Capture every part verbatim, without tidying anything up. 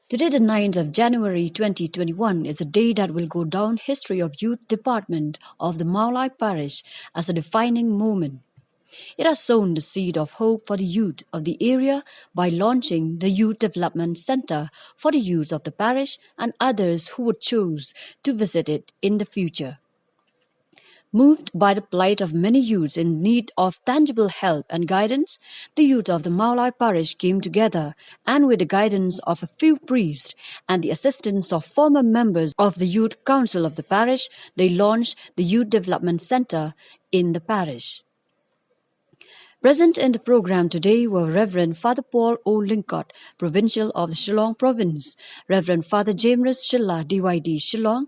Today, the ninth of January twenty twenty-one, is a day that will go down history of Youth Department of the Mawlai Parish as a defining moment. It has sown the seed of hope for the youth of the area by launching the Youth Development Center for the youth of the parish and others who would choose to visit it in the future. Moved by the plight of many youths in need of tangible help and guidance, the youth of the Mawlai parish came together and, with the guidance of a few priests and the assistance of former members of the Youth Council of the parish, they launched the Youth Development Center in the parish. Present in the program today were Reverend Father Paul O Lyngkot, Provincial of the Shillong Province, Reverend Father James Shylla, D Y D Shillong,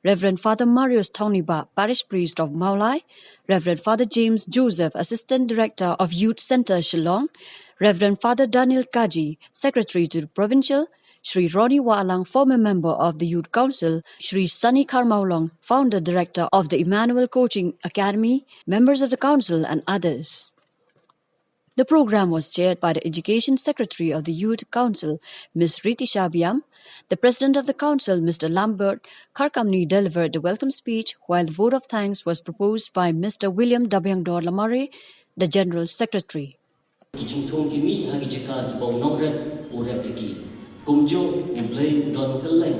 Reverend Father Marius Thongniba, Parish Priest of Mawlai, Reverend Father James Joseph, Assistant Director of Youth Centre Shillong, Reverend Father Daniel Kaji, Secretary to the Provincial, Shri Ronnie Walang, former member of the Youth Council, Shri Sunny Kharmaulong, founder director of the Emmanuel Coaching Academy, members of the council and others. The program was chaired by the Education Secretary of the Youth Council, Miss Riti Shabiam. The President of the Council, Mister Lambert Kharkamni, delivered the welcome speech, while the vote of thanks was proposed by Mister William Dabiangdor Lamare, the General Secretary. Ki jingthung ki mih ha ki jaka kiba u nongrep u rep ïa ki. Kumjuh U Blei u don kylleng,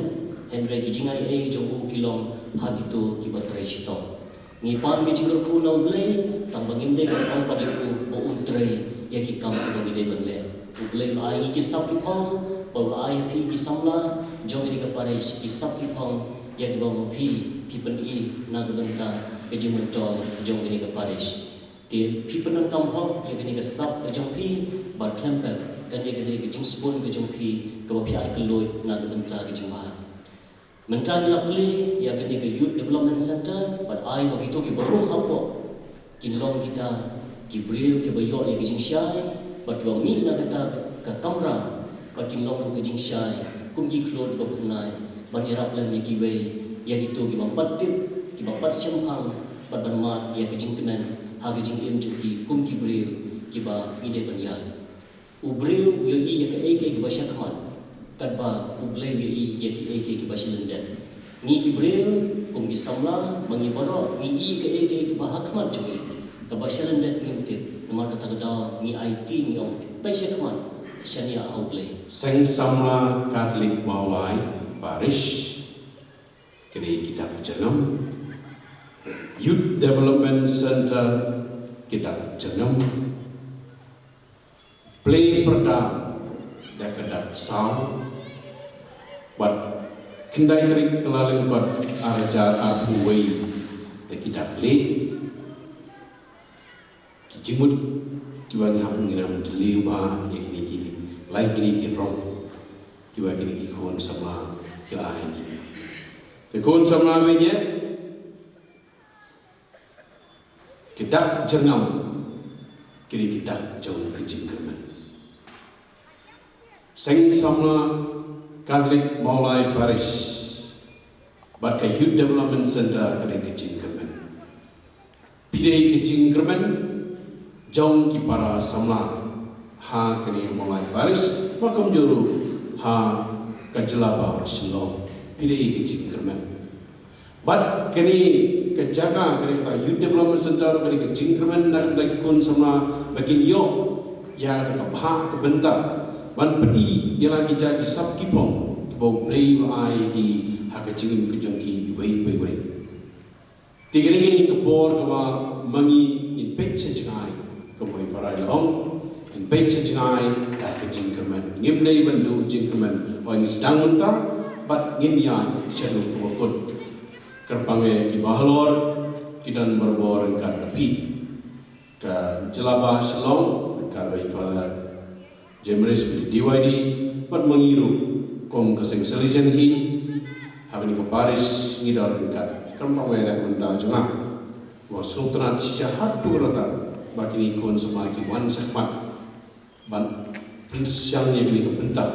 hynrei ki jingai ei jong u ki long ha kito kiba trei shitom. Ngi pan ki jingkyrkhu na U Blei, tang ba ngim dei ban ong pat ïa u ba un trei ïa ki kam kiba ngi dei ban leh. U Blei u la ai ngi ki sap ki phong, bad u la ai ïa phi ki samla jong kane ka parish ki sap ki phong, ïa kiba ma phi phi pyni na ka bynta ka jingmyntoi jong kane ka parish. Te phi pyndonkam hok ïa kane ka sap ka jong phi, bad khlem pep, kane ka dei ka jingsbun ka jong phi kaba phi ai kylluid na ka bynta ka jingbha. Mynta ngi la plie ïa kane ka Youth Development Center, bad ai ba kito kiba rung hapoh kin long kita ki briew kiba ïoh ïa ka jingshai, bad kiba mih na kata ka kamra, bad kin long ruh ka jingshai kum ki khluit ba pynai, ban ïarap lem ïa kiwei, ïa kito kiba ym pat tip, kiba ym pat shemphang, bad ban mad ïa ka jingkmen ha ka jingim jong ki kum ki briew kiba ngi dei ban ïaid. U briew u ïohi ïa kaei kaei kaba shakhmat, katba U Blei u ïohi ïa kiei kiei kiba sha lyndet. Ngi ki briew, kum ki samla, ma ngi baroh ngi ïohi kaei kaei kaba ha khmat jong ngi, kaba sha lyndet ngim tip. Namar kata ka daw ngi aiti, ngi ong, peit shakhmat, shaniah ha U Blei. Seng Samla Katholik Mawlai Parish, ka dei ki dak jyrngam. Youth Development Center, ki dak jyrngam. Plie pyrda da ka dak saw, bad khyndai tarik Kyllalyngkot ar hajar arphew wei da ki dak lieh. Ki jingmut kiba ngi hap ngi nang jylliew bha ïa kine ki lai tylli ki rong kiba kine ki khun samla ki la ai ngi. Te khun samla, wei ïa ki dak jyrngam, ki dei ki dak jong ka jingkyrmen. Seng Samla Katholik Mawlai Parish bad ka Youth Development Center ka dei ka jingkyrmen. Phi dei ka jingkyrmen jong ki para samla ha kane Mawlai Parish, bad kumjuh ruh ha ka jylla ba Shillong. Phi dei ka jingkyrmen. Bad kane ka jaka, kane ka Youth Development Center, kane ka jingkyrmen na ka bynta ki khun samla ba kin ïoh ïa ka bhah ka bynta ban pyni ïa la ki jaka ki sap ki phong kiba U Blei u ai ki ha ka jingim ka jong ki iwei pa iwei. Te kane ka dei ka por kaba ma ngi ngin peit sha jngai. Kumba i Farai la ong, ngin peit sha jngai da ka jingkyrmen. Ngim dei ban duh jingkyrmen, ba ngin sdang mynta bad ngin ïaid shaduh kaba kut. Kyrpang ïa ki bahalor ki don barabor ryngkat bad phi. Ka jylla ba Shillong ryngkat bad i Father James Rees, D Y D, bad ma ngi ruh kum ka seng Salesian hi ha kane ka parish ngi don ryngkat. Kyrpang ïa ka bynta jong nga. Wa sngewtynnat shisha haduh katta ba kine ki khun samla ki wan shakhmat ban pynshong ïa kane ka bynta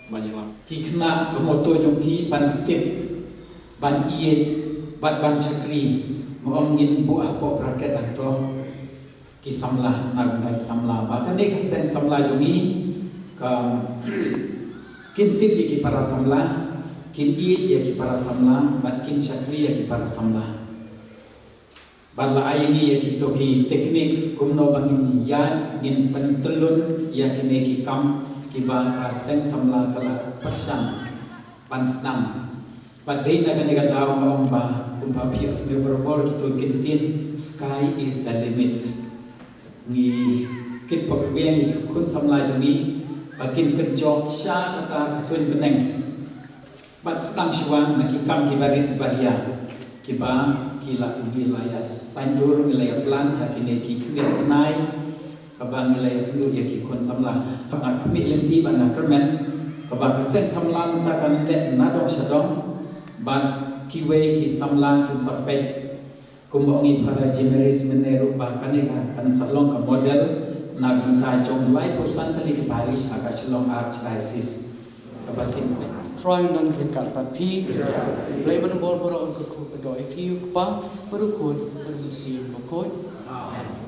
ban ïalam. Ki khynnah, ka motto jong ki ban tip, ban ïeit bad ban shakri. Nga ong ngin buh hapoh bracket hangto, ki samla, na ka bynta ki samla. Ba kane ka seng samla jong ngi ka Kin tip ïa ki para samla, kin ïeit ïa ki para samla, bad kin shakri ïa ki para samla. Bad la ai ngi ïa kito ki techniques kumno ba ngin ïaid, ngin pyntyllun ïa kine ki kam kiba ka seng samla ka la pyrshang ban sdang. Bad dei na kane ka daw nga ong ba kumba phi ïohsngew barabor kito ki ktien, sky is the limit. Ngi kit bok biang ïa ki khun samla jong ngi ba kin kynjoh sha kata ka suiñ bneng. Bad sdang shuwa na ki kam kiba rit ba ria kiba ki la, ngi la ïa saiñdur, ngi la ïa plan ha kine ki khyndiat bnai kaba ngi la ïa kynduh ïa ki khun samla. Nga khmih lynti bad nga kyrmen kaba ka seng samla mynta kan leh na dong sha dong bad kiwei ki samla kin sa peit. Kumba ong i Father Jimmerius mynne ruh ba kane ka kan sa long ka model na bynta jong laiphew san tylli ki parish ha ka Shillong Archdiocese. Kaba kin Trai un don ryngkat bad phi. Blei ban bor baroh un kyrkhu kyrdoh ïa phi, u Kpa, bad u Khun, bad u Mynsiem Bakhuid. Amen.